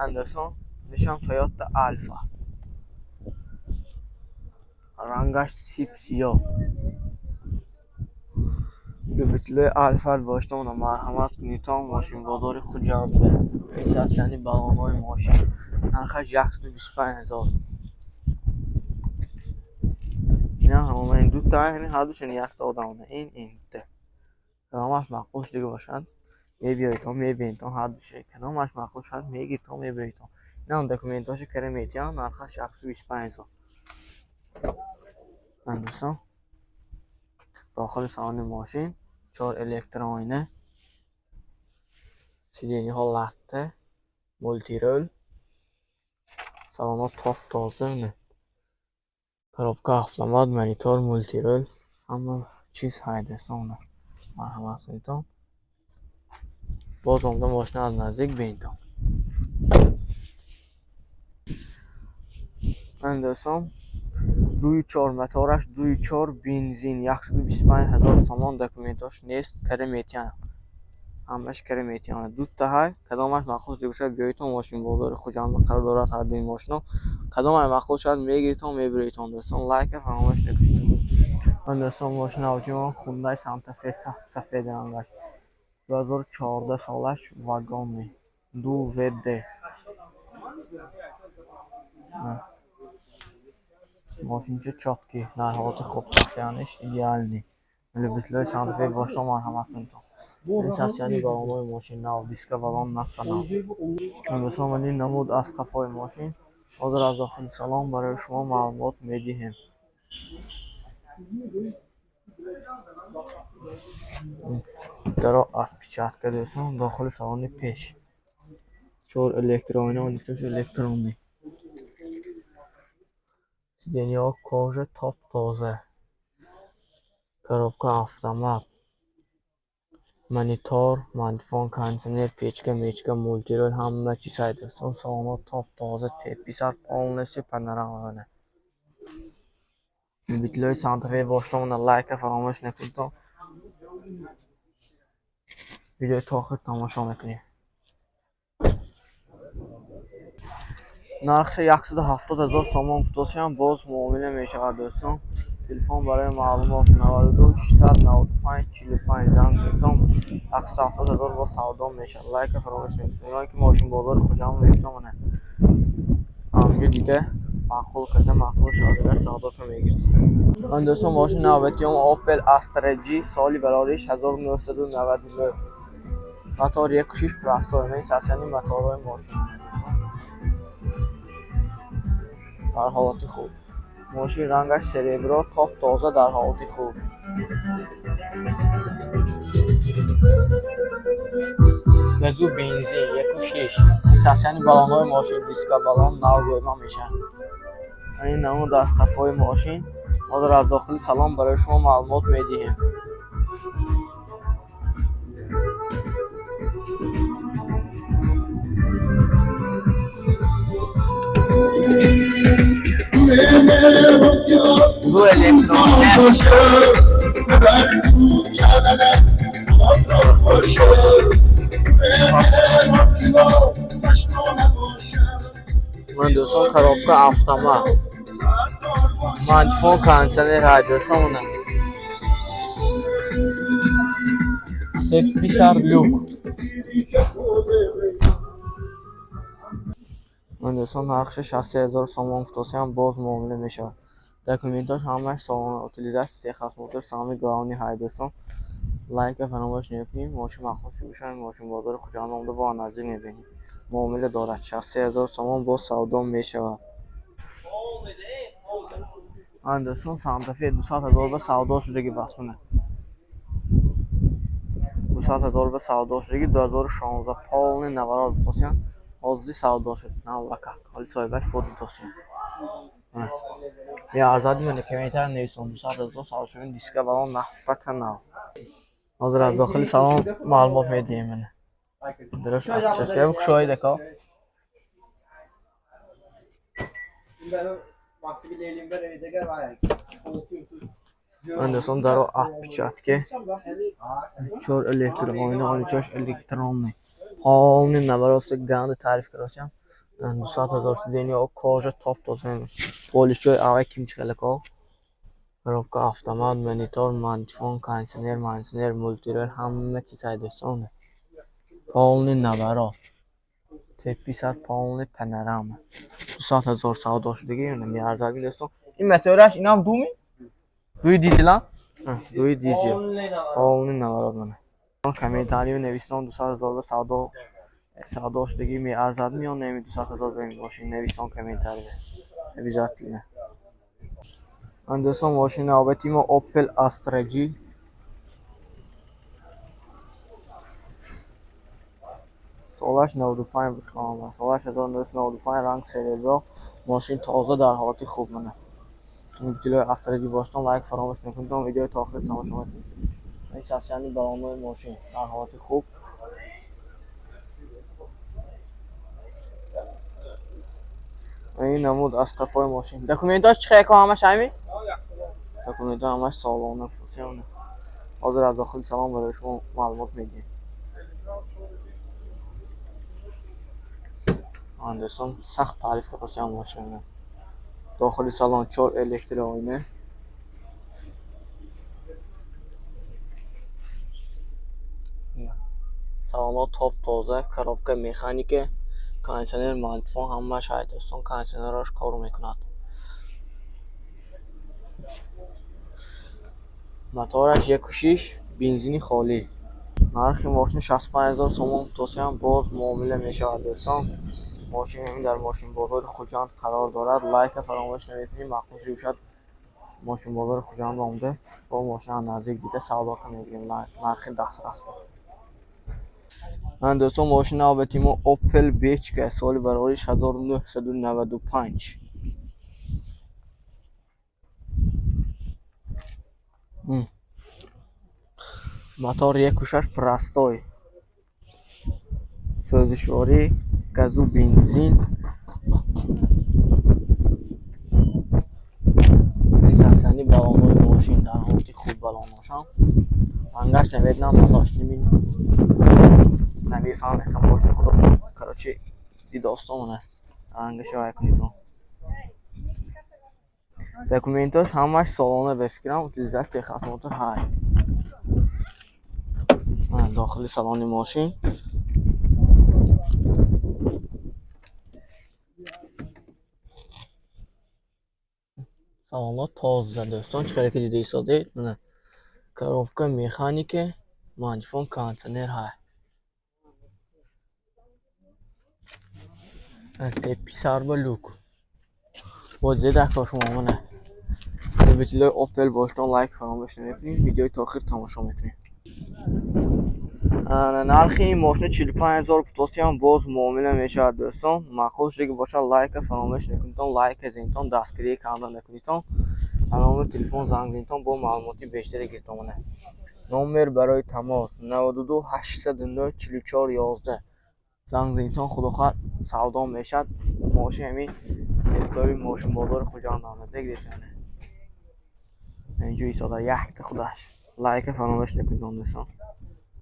Андерсон нишон Toyota Alfa. Рангаш сип сиёҳ. Любителои Альфа боштона марҳамат кунедтон мошинбозори Хуҷанд. Ин состояние баллонҳои мошин. Нархаш 125 000. Ина ҳамон ин дута, ин ҳардушон якта одамона. Ин дута. Кадомаш маъқул шудага бошад, мебиёедтон, мебинедтон ҳардуше. Кадомаш маъқул шавад, мегирдтон, мебиёедтон. Инам документҳошо кара метиҳанд, нархаш 125 000. Андерсон. Дохили салони мошин чор электроина, сиденьяҳо латта, мультирул, салонҳо топ-тоза. Коробка автомат, монитор, мультирул, ҳама чиз ҳай, дӯстон. Марҳамат кунедтон. Боз омада мошина аз наздик бинедтон. Ман, дӯстон, дуи чор мотораш, дуи чор бензин, 125 000 сомон. Документҳош нест, кара метиҳанд. Ҳамааш кара метиҳанд. Дута ҳай, кадомаш маъқул шуда бошад, биёедтон мошинбозори Хуҷанд қарор дорад ҳардуи мошино. Кадомаш маъқул шавад, мегиридтон, мебироедтон, дӯстон. Лайка фаромӯш накунед. Ман, дӯстон, мошини авҷимон Хундай Санта Фе сафед рангаш. 2014 солаш, вагони ду ВД. Мошинча чёткий, дар ҳолати хуб, состоянияш идеальный. Любителои Санта Фе бошед, марҳамат кунедтон. Ин состояние баллонҳои мошин нав, диска баллон нафта нав. Дӯстон, ман ин намуд аз қафои мошин. Ҳозир аз дохили салон барои шумо маълумот медиҳем. Даро отпечатка, дӯстон, дохили салони пеш. Чор электроина, нитош электронный. Сиденьяҳо кожа, топ-тоза. Коробка автомат. Монитор, магнитофон, кондитсионер, печка, мечка, мультирул, ҳама чиз ҳай, дӯстон. Салонҳо топ-тоза, теписар, полностью панорама. Любителои Санта Фе бошед, лайка фаромӯш накунедтон. Видеои то охир тамошо мекунем. Нархша 170 000 сомон гуфтошам, боз муомила мешавад, дӯстон. Телефон барои маълумот 92 695 45 занг кунедтон. 170 000 боз савдо мешавад. Лайка фаромӯш накунед. Оное ки мошинбозори Хуҷанд меёфтам, мана ҳаминҷо дида маъқул карда, маъқул шавад, агар савдото мегирдтон. Ман, дӯстон, мошини навбатиём Opel Astra G, соли барориш 1999. Мотор 1,6 простой. Ин состояние моторҳои мошин, дӯстон. Дар ҳолати хуб. Мошин рангаш серебро, топ-тоза, дар ҳолати хуб. Газу бензин 1,6. Ин состояние баллонҳои мошин, диска баллон нав гӯйма мешавад. Ин намуд аз қафои мошин. Ҳозир аз дохили салон барои шумо маълумот медиҳем. Ду электрония. Ман, дӯстон, коробка автомат. Магнитофон, кондитсионер ҳай, дӯстон, мана. Теписар, люк. Ман, дӯстон, нархша 63 000 сомон гуфтосиам, боз муомила мешавад. Документҳош ҳамааш солона, утилизатсия, техосмотр, самый главный ҳай, дӯстон. Лайка фаромӯш накунед. Мошин маъқул шуда бошад, мошинбозори Хуҷанд омада бо наздик мебинед. Муомила дорад. 63 000 сомон боз савдо мешавад. Ман, дӯстон, Санта Фе 200 000 ба савдо шудаги бас мана. 200 000 ба савдо шудаги, 2016, полный наворот гуфтосиям. Ҳозир савдо шуд. Наввака. Ҳоли соҳибаш бо дидосиям. Я арзад мена комментар нависон 200 000 савдо шуд, диска баллон нафбата нав. Ҳозир аз дохили салон маълумот медиҳем мена. Дарош отпечатка кушоид ака. Ман, дӯстон, даро отпечатка, чор электроина, оличош электронный. Полный наворот ганда таъриф кардосиям. 200 ҳазор сиденья кожа топ тоза. Болишҷои аввал кимчи хелако. Коробка автомат, монитор, магнитофон, кондитсионер, мантисионер, мультируль ҳама чиз ҳай, дӯстон. Полный наворот. Тепи сар полный панорама. 200 ҳазор савдо шудагӣ, меарзад, дӯстон. Ин мотораш инам думи? Дуи дизела? Дуи дизел. Полный наворот мана. Комментарию нависон, 200 ҳазор ба савдо шудагӣ меарзад ё не 200 ҳазор ба ин мошин, нависон комментария. Обязательно. Дӯстон, мошини навбати мо Opel Astra G. Солаш 95 буд, хоҳам. Солаш 1995, ранг серебро. Мошин тоза, дар ҳолати хуб мана. Любителои Astra G боштон, лайк фаромӯш накунед, видеои то охир тамошо мекунед. Ин состояние баллонои мошин дар ҳолати хуб. Ин намуд аз қафои мошин. Документош чӣ хел, ҳамаш ҳами? Документҳо ҳамаш солона фусиона. Ҳозир аз дохили салон барои шумо маълумот медиҳем. Дӯстон, сахт таъриф кардасиам мошинро. Дохили салон чор электрооина. Салонҳо топ тоза, коробка механика, кондитсионер, магнитофон ҳамааш ҳай, дӯстон, кондитсионераш кор мекунад. Мотораш 1,6, бензини холӣ. Нархи мошин 65 ҳазор сомон футосиам, боз муомила мешавад, дӯстон. Мошин ҳамин дар мошинбозори Хуҷанд қарор дорад. Лайка фаромӯш намекунед, маъқул шуда бошад, мошинбозори Хуҷанд омада бо мошин аз наздик дида савдо мегирем, нархи дастрас. Дӯстон, мошини навбати мо Opel Vectra, соли барориш 1995. Мотор 1,6 простой. Сӯзишворӣ, газу бензин. Ин состояние баллонои мошин дар ҳолати хуб, баллоношам. Рангаш намедонам, баллош намефаҳмам якам мошини худо. Короче, дидостон, мана рангаша вай кунед. Документош ҳамаш солона, ба фикрам, утилизаш техосмотр ҳай. Дохили салони мошин. Салонҳо тоза, дӯстон, чӣ хеле ки дида истодед, мана коробка механика, магнитофон, кондитсионер ҳай. Тепи сар ба люк. Боз дида кор шумо, мана. Любителои Opel боштон, лайк фаромӯш намекунед, видеои то охир тамошо мекунед. Нархи ин мошина 45 ҳазор футосиам, боз муомила мешавад, дӯстон. Маъқул шудагӣ бошад, лайка фаромӯш накунедтон, лайка зенитон, дастгирӣ карда накунедтон. Ба номери телефон занг зенитон, бо маълумоти бештаре гирифта омада. Номер барои тамос 92 809 44 11. Занг зенитон, худо хоҳад, савдо мешавад. Мошин ҳамин территорияи мошинбозори Хуҷанд омада. Бигиред, инҷо истода якта худаш. Лайка фаромӯш накунед, дӯстон.